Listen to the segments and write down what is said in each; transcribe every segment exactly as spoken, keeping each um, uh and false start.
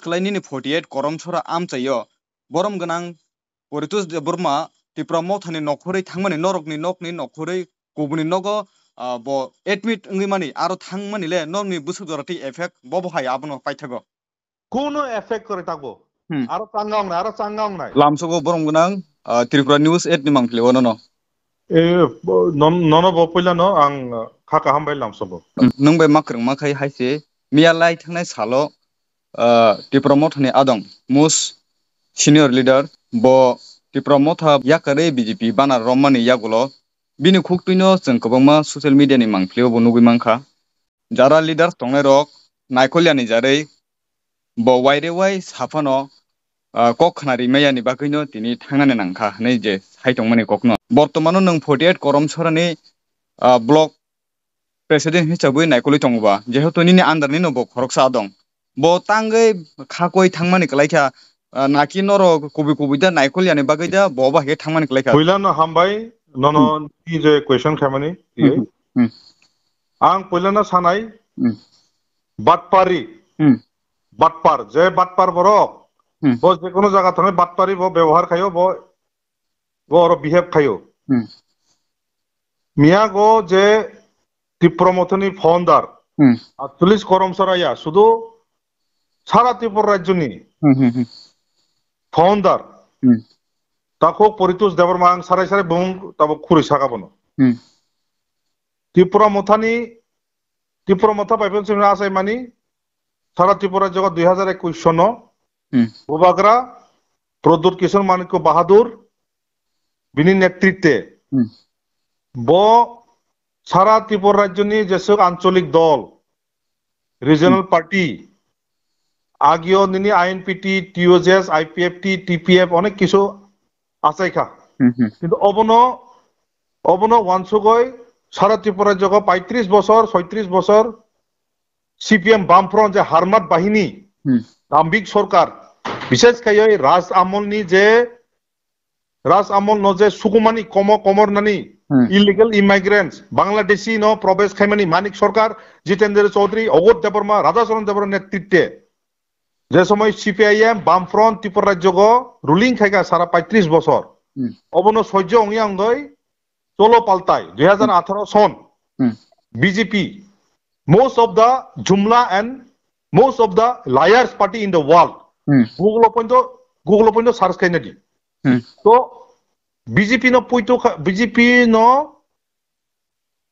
kwlai nini forty eight Korom Sora amchaio. Borom gwnang Poritos Debbarma Tipra Mothani nokhorwi thangmani norokni nokni nokhorwi kubuni nogo, ah, bo admit wngwi mani aro thangmani le norokni bwswk jora tei effect bo bo hai abono paithago. Kuno effect kwrwi tabuk. Hmm. Aro changa wngnai, aro changa wngnai. Lamsogo borom gwnang, ah, Tripura News eight ni mangpili o nono. E, bo, non-, nono bo puilano ang, ah, kha kaham bai lamsogo. Hmm, nwng bai ma kwrwngma khai hai se miya lai thangnai salo, ah, Tipra Mothani adong most senior leader bo Tipra Motha yakarwi B J P banner romani yagulo bini khuktwino chwng kwbangma social media ni mangpili o bo nugwi mankha. Jara leaders tongnai rok naikolya ni jarwi bo waire wai saphano, ah, kok khna rimaya ni bagwino tini thangnani nangkha hinwi je sai tongmani kokno. Bortomano nwng forty eight Korom Sorani, ah, block president hisabwi naikolwi tongo ba, jehetu nini under nino bo khoroksa dong. Bo tangwi khakoi thangmani kwlaikha, ah, naki norok kubui kubui da naikolya ni bagwi da bo ba hai thangmani kwlaikha. Puilano hambai, nono Hmm. ni je question khaimani, Hmm, hmm, hmm. Ang puilano sanai, Hmm. Batpari. Hmm. Batpar, je batpar borok, Hmm. bo je kono jaga thangwi batpari bo bebohar khaio, bo, bo oro behave khaio. Hmm. Miyago je Tipra Mothani founder, Hmm. atchollish Korom Soraya, sudu sara Tripura rajyoni Hmm, hmm, hmm. founder, Hmm. takhuk Poritos Debbarma ang sarai sarai bumung tabo khurui saka bono. Hmm. Tipra Mothani, Tipra Motha bai phano chwngno achaimani, sara Tripura jogo dui hazar ekwis sono, Hmm. Bubagra Pradyut Kishore Manikya Bahadur bini netritwe Hmm. bo sara Tripura rajyoni jeswk ancholik dol, regional Hmm. party, agio nini I N P T, T O J S, I P F T, T P F onek kisu achaikha. Hmm, hmm. Kintu obono, obono wansugoi sara Tripura jogo paitris bosor, soitris bosor C P M Bamfront je Harmat Bahini, Hmm. Dambik Sorkar, bishes khaioi Raj Amol ni je Raj Amol no je sukumani komo komor nani Hmm. illegal immigrants, Bangladeshi no probesh khaimani Manik Sorkar, Jitendra Chaudhary, Awadh Debbarma, Radhacharan Debbarma netritwe je somoi C P I M Bamfront Tripura rajyogo ruling khaika sara paitris bosor. Hmm. Obono sojjo ongya ongoi cholo paltai dui hazar atharo son Hmm. B J P, most of the jumla and most of the liars party in the world. Hmm. Google o pointo, Google o pointo search khaina di. Hmm. To B J P no puito kha, B J P no,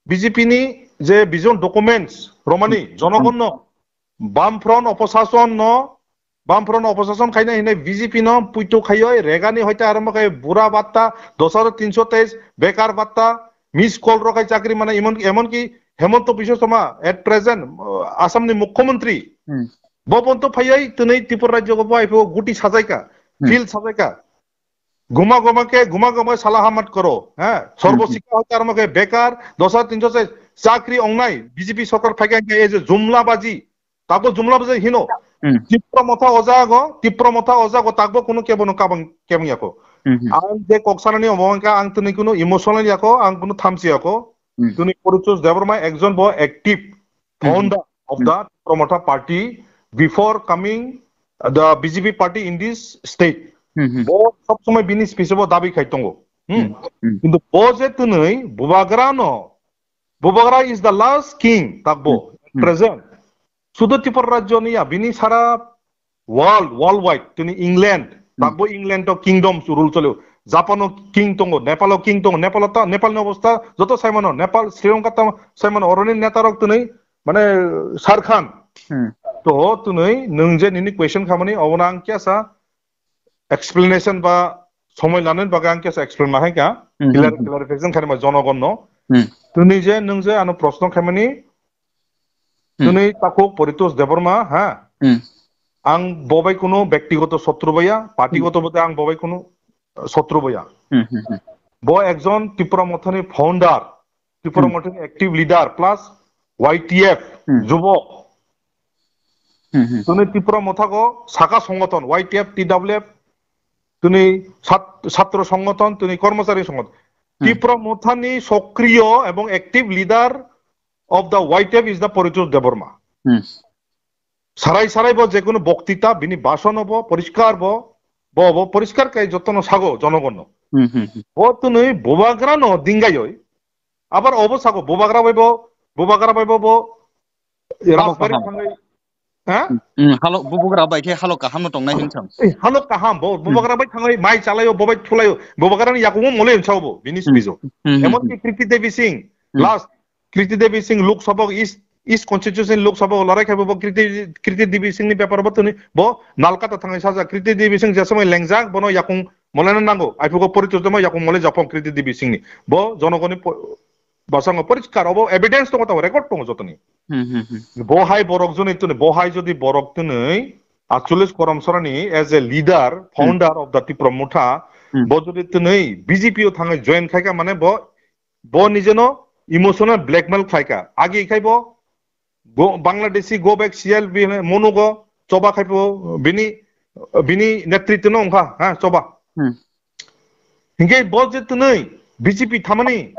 B J P ni je vision documents romani Hmm. jonogon no Bamfront oposhason no, Bamfront oposhason khaina hinai B J P no puito khaioi, Regani hoite arombo khai bura batta, dos hajar tinso teis bekar batta, miss call rok khai chakri mana, emon, emon ki Hemanta Biswa Sarma at present, uh, Assam ni Mukhyamantri. Hmm. Bo bonto phaioi twnwi Tripura rajyo bo aipho guti sajaika, Hmm. field sajaika. Guma guma ke, guma guma sala hamat koro, ha? Sorbo Hmm. sikha hoite arombo khai bekar, dos hajar tinso teis chakri ongnai, B J P sorkar phaikha hinkhe ei je jumla baji, Tabo jumla bwsai hino. Hmm. Tipra Motha o jago, Tipra Motha o jago tabo kunu kebono kabang, kebang yako. Hmm, hmm. Ang je kok sanani omo wngkha ang tini kunu emotional yako, ang kunu thamchi yako. Hmm. Tini Poritos Debbarma ekjon bo active Hmm. founder of Hmm. the Tipra Motha party before coming the B J P party in this state. Hmm, hmm. Bo sob somoi bini speech bo dabi khai tongo. Hmm. Hmm. Hmm. Kintu bo je tini Bubagra no, Bubagra is the last king, takbo, Hmm. present. Sudo Tripura rajyo ni ya, bini sara world, worldwide, tini England, Hmm. takbo England o kingdom rule cholio. Japan o king tongo, Nepal o king tongo, Nepal o ta, Nepal ni obostha joto saimano, Nepal, Sri Lanka ta saimano, oroni neta rok tini, mane, Shah Rukh Khan. Hmm. To, tini, nwng je nini question khamani, obono ang kya sa, explanation ba somoi lanani bagwi ang kisa explain ma hai ka, Hmm, clear, hmm, hmm. clarification khaima jonogon no. Hmm. Tini je nwng je ano proshno khaimani, Hmm. tini takhuk Poritos Debbarma, ha? Hmm. Ang bobai kunu bektigoto sotru baya, party Hmm. goto bote ang bobai kunu, uh, sotru baya. Hmm, hmm, hmm. Bo ekjon Tipra Mothani founder, Tipra Hmm. Mothani active leader plus Y T F Hmm. jubok. Hmm, hmm. Tini Tipra Mothago saka songothon, Y T F, T W F, tini sat-, satro songothon, tini kormochari songothon. Hmm. Tipra Mothani sokriyo ebong active leader of the Y T F is the Poritos Debbarma. Hmm. Sarai sarai bo je kono boktita bini basono bo poriskar bo, bo, bo poriskar kai jotono sago jonogonno. Hmm, hmm, hmm. Bo twnwi bubagrano dingaioi. Abar obo sago bubagra bai bo, bubagra bai bo, bo Halo Rajbari kaham. Thangwi, ha? Hmm, halo bubagra bai khe halo kaham no tongnai hin sam. Eh, halo kaham bo, Hmm. bubagra bai thangwi mai chalaio, bo bai thulaio, bubagrani yakungo mole hinsa bo, bini Hmm. spijo. Hmm, hmm, Emon hmm. ki Kriti Devi Singh, Hmm. last Kriti Devi Singh Lok Sabha East, East Constituency Lok Sabha lorai khai bo Kriti, Kriti Devi Singh ni bepar bo twnwi bo nalkata thangwi sajak. Kriti Devi Singh je samai lengjak bono yakung molena nango. Aiphugo Poritos demo yakung mole japhong Kriti Devi Singh ni. Bo jonogoni po-, basango poriskar obo evidence tongo tamo record tongo jotoni. Hmm, hmm, hmm. Bo hai borok joni twnwi, bo hai jodi borok twnwi achulis korom sorani as a leader, Hmm. founder of the Tipra Motha, Hmm. bo jodi twnwi B J P o thangwi join khaika mane bo bo nijeno emotional blackmail khlaika. Agi khai bo go, Bangladeshi go back C L B hwnwi monugo choba khai bo bini, bini netritwno wngkha, ha, choba. Hmm. Hinkhe bo je twnwi B J P thamani,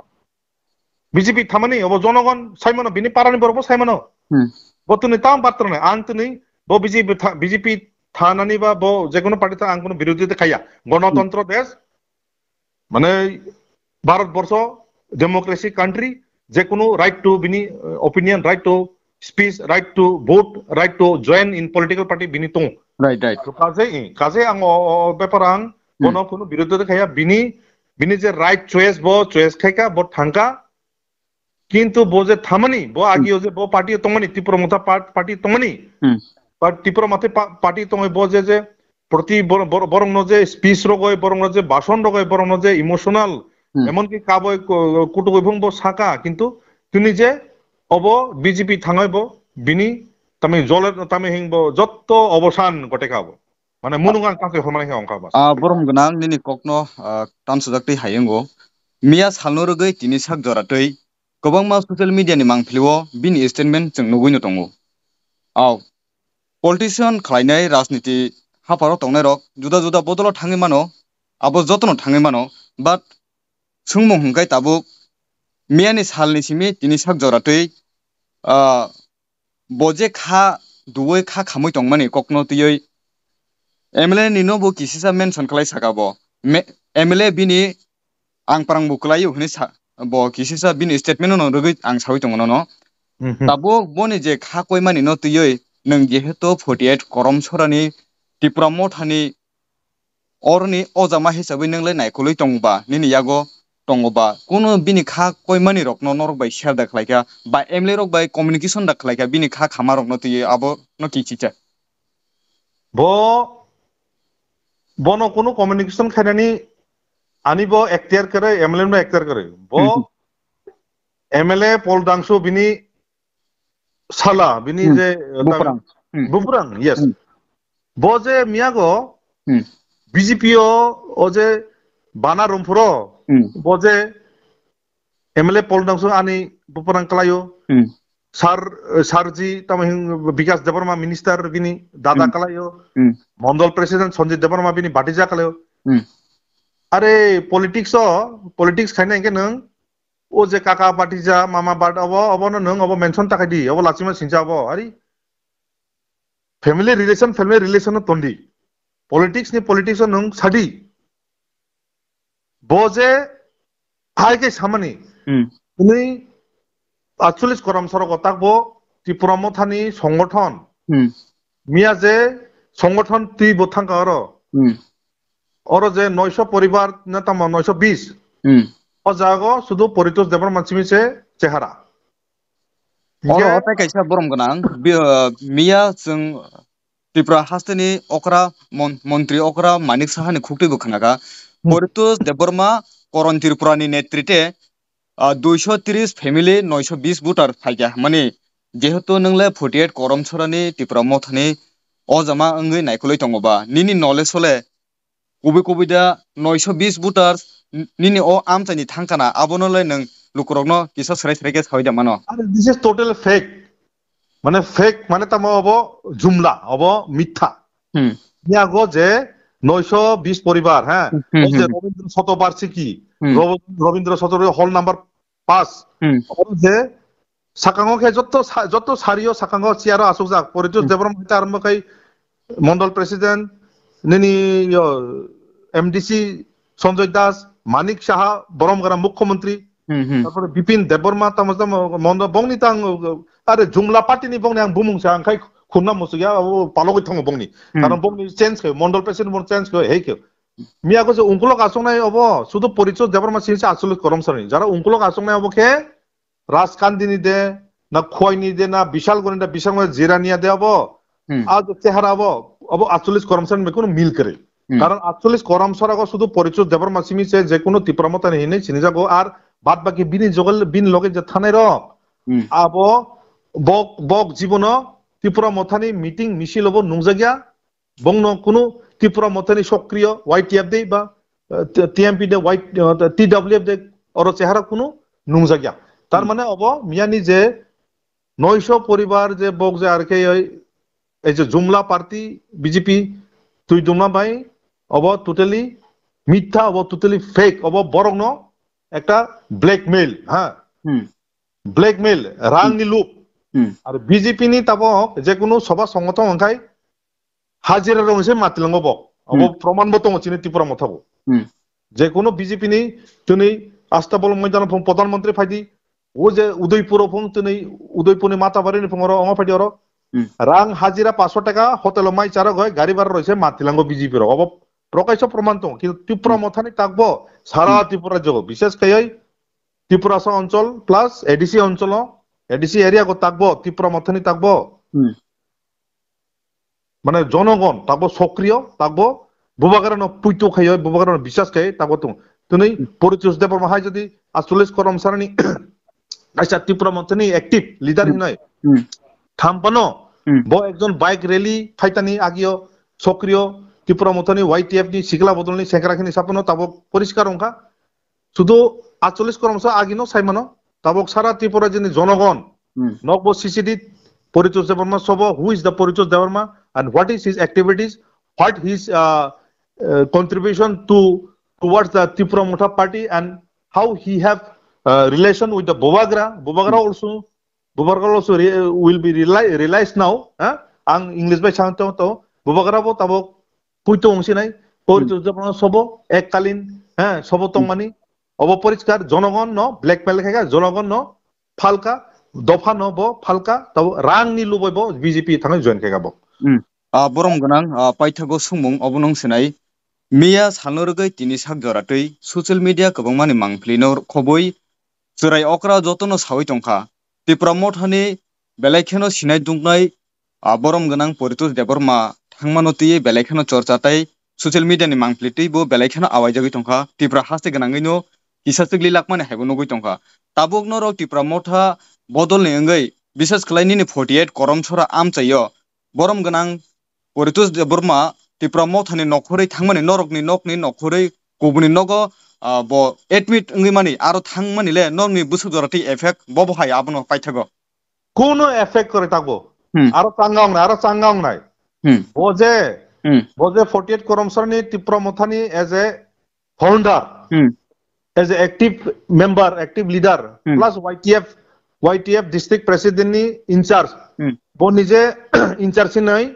B J P thamani obo jonogon saimano, bini parani borok bo saimano. Hmm. Bo twnwi tam batrana, ang twnwi bo B J P tha-, B J P thanani ba bo jekono party tha ang kono birodhi de khaya. Gonotantro desh, Mane Bharat borsho democracy country, je kunu right to bini, uh, opinion, right to speech, right to vote, right to join in political party bini tongo. Right, right. To kaje, eh, kaje ang o, o, o bepar ang Hmm. bono kunu birodhi khaya, bini, bini je right choice bo choice khaika bo thangka. Kintu bo je thamani, bo Hmm. agio je bo party tongmani, Tipra Motha par-, party tongmani. Hmm. Ba Tipra Motha pa-, party tongoi bo je je proti bor-, bor-, borokno je speech rogoi, borokno je bason rogoi, borokno je emotional, Hmm. emonki kaboi ko-, kutugoi phung bo saka, kintu tini je obo B J P thangoi bo bini tami jole tami hing bo jotto obosan gote ka bo. Mane munung ang kansai hormani khe ongkha bas. Ah, borom gwnang nini kokno, ah, tamsajak tei hayungo. Miya salno rwgwi tini sak jora twi kwbangma social media ni mangpilio bini statement chwng nugwi no tongo. Au, politician khlainai rajniti hapharo tongnai rok juda juda bodolo thangwi mano, abo jotono thangwi mano, but swngmung hwnkhe tabuk miyani salni simi tini sak jora twi, ah, bo je kha duoi kha khamwi tongmani kokno twiwi M L A ni no bo kisisa mention khlai saka bo. Me-, M L A bini ang parang bo kwlaio hwnwi sa, bo kisisa bini statement no rwgwi ang sawi tongo nono. Mhm. Tabuk boni je kha koimani no twiwi nwng jehetu forty eight korom sorani Tipra Mothani oroni o jama hisabwi nwng le naikolwi tongo ba, nini yago tongo ba, kunu bini kha koimani rokno norok bai share da khlaikha, ba M L A rok bai communication da khlaikha, bini kha khama rokno twiwi abo no kichicha. Bo, bono kunu communication khainani ani bo ekhtiar kwrwi, M L A no ekhtiar kwrwi. Bo Hmm. M L A Paul Dangsu bini sala, bini Hmm. je, eh, Buprang. Hmm. Buprang, yes. Hmm. Bo je miyago Hmm. B J P o, o je bana rumphuro, Hmm. bo je M L A Paul Dangsu ani Buprang kalayo. Hmm. Sir, eh, Sir ji, tamo hin Bikas Debbarma minister bini dada Hmm. kalayo. Hmm. Mondol president Sanjit Debbarma bini batija kalayo. Hmm. Are politics o, politics khaina hingke nwng o je kaka batija, mama bat obo, obo no nwng obo mention ta khaidi, obo lachima sincha obo, ari family relation, family relation no tondi. Politics ni politics no nwng sadi. Bo je hai khe samani, Hmm. tini achulis korom sorok o takbo Tipra Mothani songothon. Hmm. Miya je songothon twi bo thangka oro. Hmm. Oro je noisho poribar na tamo noisho bis. Hmm. O jago sudu Poritos Debbarma simi se chehara. Oro Hinkhe tai kaisa borom gwnang, bi-, uh, miya chwng Tripura hasteni okra mon-, montri okra Manik Sahani khuktwi bo khnakha. Hmm. Poritos Debbarma Koron Tripurani netrite, uh, duisho tris family noisho bis voter phaikha. Mani jehetu nwngle forty eight korom sorani Tripura mothani o jama wngwi naikolwi tongo ba. Nini knowledge sole kubui kubui da noisho bis voters n-, nini o amchaini thangkana, abono le nwng lukurokno kisa srai srai khe sawi da mano. Are this is total fake. Mane fake, mane tamo obo jumla, obo mitha. Hmm. Yago je noisho bis poribar, ha? Hmm, hmm, O je hmm. Rabindra Shatobarshiki, Hmm. Rav-, Rabindra Shatobarshiki hall number pass. Hmm. O je Sakango khe joto sa-, joto sario sakango chair o asukjak. Poritos Hmm. Debbarma hwnkhe arombo khai Mondol President, nini yo M D C Sanjoy Das, Manik Saha, Boromgana Mukhyamantri, Hmm, hmm. Tarpore Bipin Debbarma, tamo tamo Mondol bongni tang, are Jumla party ni bongni ang bumung sa, ang khai khunna musuk ya, abo palogwi thango bongni. Hmm. Karon bongni change khe, Mondol President bong change khe, hei khe. Miya ko je ungkulok asongnai obo, sudu Poritos Debbarma sini se actually korom sani. Jara ungkulok asongnai obo khe, Rajkandini de, na Khwaini de, na Bishalgoni de, Bishalgoni Jirania de abo. Hmm. A je chehara abo, abo atchollish korom sar ni kunu mil kwrwi. Hmm. Karon atchollish korom sar ago sudu Poritos Debbarma simi se je kunu Tipra Motha ni hinwi sinijago ar bad baki bini jogal, bini loge je thanai rok. Hmm. Abo bok, bok jibono Tipra Motha ni meeting misil obo nungjakya. Bongno kunu Tipra Mothani sokriyo Y T F de ba, eh, T-, T M P de, Y-, eh, T W F de, oro chehara kunu nungjak ya. Tar Hmm. mane obo miyani je noisho poribar je bok je arkhe oi, ei je Jumla party B J P twi duma bai, obo totally mitha, obo totally fake, obo borokno ekta blackmail, ha? Hmm. Blackmail, rang Hmm. ni lup. Hmm. Ar B J P ni tabok je kunu soba songothon hwnkhai hajira rok se matilango bo. Abo Hmm. proman bo tongo chini Tipra Motha bo. Hmm. Je kono B J P ni tini Astabol Moidano phung Pradhan Mantri phaidi, o je Udaipur o phung tini Udaipur ni Matabari ni phung oro ongo phaidi oro. Hmm. Rang hajira paanso taka hotel o mai chara goi gari bara roi se matilango B J P rok. Abo prokaiso proman tongo. Kintu Tipra Hmm. Motha ni takbo sara Hmm. Tripura jogo. Bishes khaioi Tiprasa onchol plus A D C onchol o, A D C area go takbo Tipra Motha ni takbo. Hmm. Mane jonogon takbo sokriyo, takbo bubagra no puito khayo, bubagra no bisas khayo, takbo tung. Tini Hmm. Poritos Debbarma hai jodi atchollish korom sarani kaisa Tipra Mothani active leader Hmm. hinai. Hmm. Thampano Hmm. bo ekjon bike rally phaitani agio sokriyo Tipra Mothani Y T F ni sikla bodolni sengkra khini sapano takbo poriskar wngkha. Sudu atchollish korom sa agino saimano. Tabok sara Tripura jini jonogon. Hmm. Nokbo C C D Poritos Debbarma sobo, who is the Poritos Debbarma and what is his activities, what his, uh, uh, contribution to, towards the Tipra Motha party and how he have, uh, relation with the Bubagra. Bubagra Hmm. also, Bubagra also re-, will be reali-, realized now. Ha? Ang English bai sang tong to. Bubagra bo tabok puito wngsinai. Hmm. Poritos Debbarma sobo, ekkalin, ha, sobo Hmm. tongmani. Obo poriskar, jonogon no blackmail khaika, jonogon no phalka, dopha no bo phalka, tabo rang ni lubai bo B J P thangwi join khaika bo. Hmm. Ah, borom gwnang, ah, paithago sumung obo nung sinai. Miya salno rwgwi tini sak jora twi social media kwbangmani mangpili no khobwi chwrai okra jotono sawi tongkha. Tipra Mothani belai kheno sinai duknai, ah, borom gwnang Poritos Debbarma thangmano twiwi belai kheno chorcha tei social media ni mangpili twi bo belai kheno awaijagwi tongkha. Tipra haste gwnangwino kisa chwkli lakmani haibo nugwi tongkha. Tabuk norok Tipra Motha bodolni wngwi, bises khlai nini forty eight korom sora amchaio borom gwnang Poritos Debbarma Tipra Mothani nokhorwi thangmani, norokni nokni nokhorwi kubuni nogo, ah, bo admit wngwi mani, aro thangmani le norokni bwswk jora twi effect bobo hai abono paithago. Kuno effect kwrwi takbo. Hmm. Aro changa wngnai, aro changa wngnai. Hmm. Bo je, Hmm. bo je forty eight korom sorni Tipra Mothani as a founder, Hmm. as a active member, active leader, Hmm. plus Y T F, Y T F district president ni in charge. Hmm. Bo nije in charge hinwi,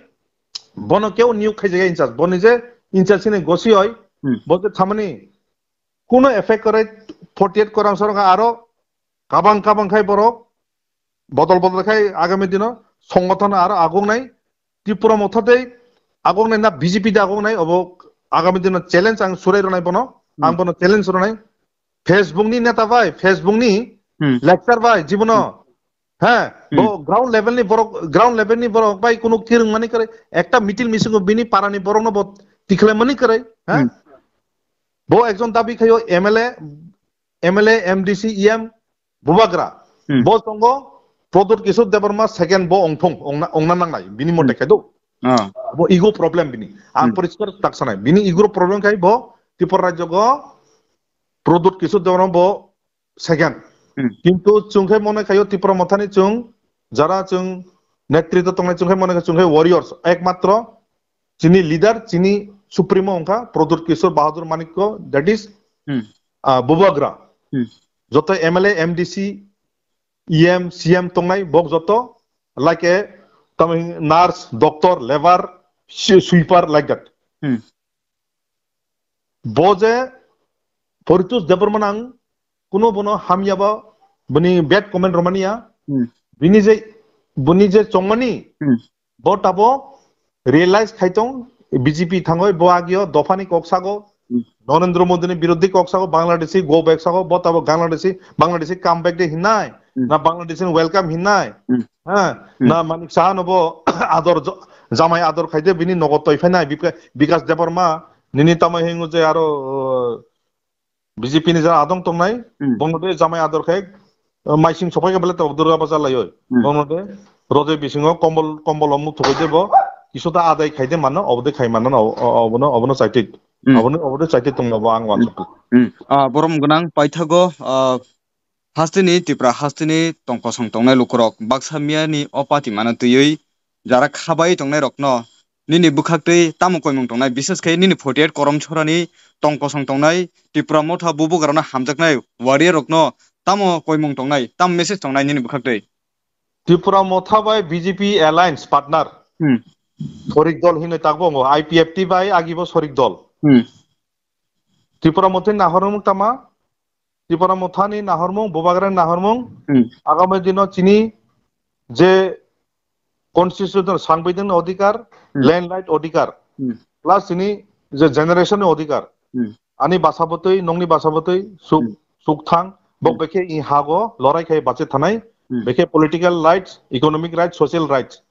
bono keu niyok khaijak in charge. Bo nije in charge hinwi gosi oi, Hmm. bo je thamani kuno effect kwrwi forty eight korom sorong aro kabang kabang khai borok bodol bodol khai agami dino songothon aro agongnai Tipra Motha tei agongnai na B J P de agongnai obo agami dino challenge ang surai rwnai bono, Hmm. ang bono challenge rwnai. Facebook ni neta bai, Facebook ni Hmm. lecture bai jibono, Hmm. ha, Hmm. bo ground level ni borok, ground level ni borok bai kunu kirwng mani kwrwi ekta meeting misingo bini para ni borok no bo tikhlai mani kwrwi, ha? Hmm. Bo ekjon dabi khayo M L A, M L A, M D C, E M, Bubagra. Hmm. Bo tongo Pradyut Kishore Debbarma second bo ongthong, ongna, ongna nangnai, bini mote Hmm. khai do. Ah. Bo ego problem bini. Ang Hmm. poriskar tak sanai. Bini ego problem khai bo Tripura rajyo go Pradyut Kishore Debbarma bo second. Hmm. Kintu chwng khai mone khayo Tipra Mothani chwng, jara chwng netritw tongnai chwng khai mone khayo chwng khai warriors. Ekmatro chini leader, chini supremo wngkha Pradyut Kishore Bahadur Manikya, that is, Hmm. ah, Bubagra. Hmm. Joto M L A, M D C, E M, C M tongnai, bok joto, like a, tamo hing, nurse, doctor, labour, swi-, sweeper, like that. Hmm. Bo je Poritos Debbarma nang, kuno bono hamya ba, bini bad comment romani ya, Hmm. bini je, bini je chongmani, Hmm. bo tabo realize khai tong, B J P thangoi bo agio dophani kok sago, Hmm. Narendra Modi ni birodhi kok sago, Bangladeshi go back sago, bo tabo Bangladeshi, Bangladeshi come back de hinai, Hmm. na Bangladeshi welcome hinai, Hmm. ha, Hmm. na Manik Saha no bo ador jo-, jamai ador khaide bini nogo toi phainai, Bika-, Bikas Debbarma, nini tamo hingo je aro, uh, B J P ni jara adong tongnai, Hmm. bono de jamai ador khai, uh, maising sopai khe bele tabok Durga Bazar lai oi. Hmm. Bono de rode bisingo kombol, kombol omuk thubai de bo, kisu ta adai khai de mano, obo de khai mano, o-, o-, obono, obono chaitik. Hmm. Obono, obo de chaitik tongno bo ang Hmm. wansuk. Hmm. Ah, borom gwnang paithago, ah, hasteni Tripura hasteni tong kosong tongnai lukurok baksa miyani o party mano twiwi jara khabai tongnai rokno nini bwkhaktwi tamo koimung tongnai, bises khe nini forty eight korom chorani tong kosong tongnai Tripura motha bubugrano hamjaknai warrior rokno tamo koimung tongnai, tamo message tongnai nini bwkhaktwi? Tripura motha bai B J P alliance partner Hmm. sorik dol hinwi takbo wngo, I P F T bai agibo sorik dol. Hmm. Tripura mothani nahormung tama, Tripura mothani nahormung, bubagrani nahormung, Hmm. agami dino chini je constitution sangbidhan ni odhikar, Hmm. land right odhikar, Hmm. plus chini je generation ni odhikar, Hmm. ani basa bwtwi, nongni basa bwtwi, suk, Hmm. suk thang, bo Hmm. bekhe i hago lorai khai bache thanai, Hmm. bekhe political rights, economic rights, social rights.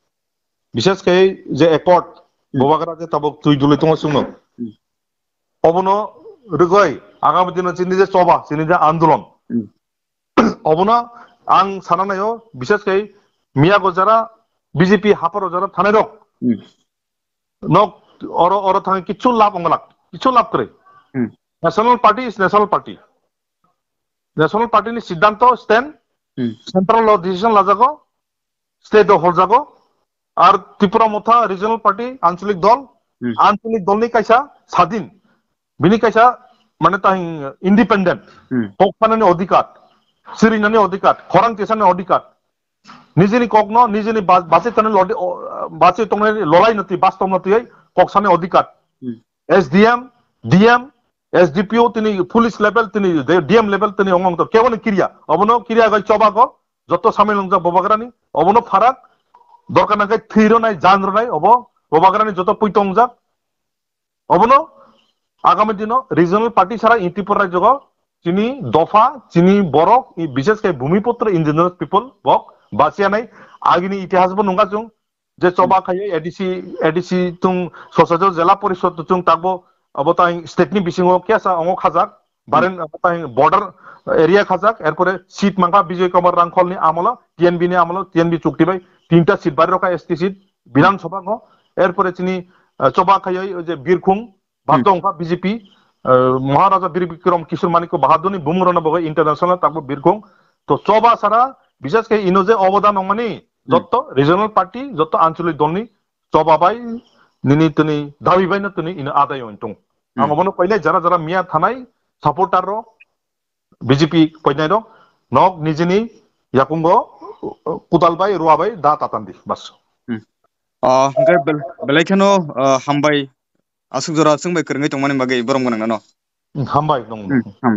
Bises khai je accord, Hmm. bubagra je tabuk twi dulwi tongo chwngno. Hmm. Obono rwgwi agami dino chini je choba, chini je andolon. Hmm. Obono ang sana naio, bises khai miyago jara B J P haparo jara thanai rok. Hmm. Nok oro, oro thangwi kichu lab onglak, kichu lab kwrwi. Hmm. National party is national party. National party ni siddhanto stand, Hmm. central lo decision lajago, state o holjago, ar Tripura motha regional party, ancholik dol, Hmm. ancholik dol ni kaisa sadin, bini kaisa mane tang independent, Hmm. kok sanani odhikar, sirinani odhikar, khorang tisani odhikar, nijini kokno, nijini ba-, bachi tongnai lodi-, o, bachi tongnai lolai no twi, bas tongno twi kok sani odhikar. Hmm. S D M, D M, S D P O tini police level tini de-, D M level tini ongong to kebo ni kiriya. Obono kiriya gai choba ko, joto samil nongjak bubagrani, obono pharak, dorkar nangkhe thwi ronai, jan ronai, obo bubagrani joto pui tongjak. Obono agami dino regional party sara i Tripura rajyogo chini dopha, chini borok, i bises khe Bhumiputro indigenous people bok bachiya nai. Agini itihas bo nungkha chwng je choba khaiwi A D C, A D C tung Sosajor Jela Porishod tung takbo abo tai state ni bisingo kesa ongo khajak. Baren abo tai border area khajak, erpore seat mangkha Bijoy Kumar Rangkhol ni amolo, T N B ni amolo, T N B chukti bai tinta seat bari rokha S T seat Bidhan Sabha ngo, erpore chini, ah, choba khaiwi je Birkhung, Hmm. Bhaddo wngkha B J P, eh, Maharaja Bir Bikram Kishore Manikya Bahadurni bumung rwna bagwi international takbo birkhung. To choba sara, bises khe ino je obodan wngmani, Hmm. jotto regional party, jotto ancholik dolni choba bai nini tini dabi bai no tini ino adai wng tung. Ang Hmm. obono koinai jara jara miya thanai supporter rok, B J P koinai rok, nok nijini yakungo, uh, kudal bai, ruwa bai, da tatandi, bas. Hmm. Ah, hingke bel-, belai kheno, ah, hambai aswk jora chwng bai kwrwngwi tongmani bagwi borom gwnang nano. Hmm, hambai nong. Hmm, hambai.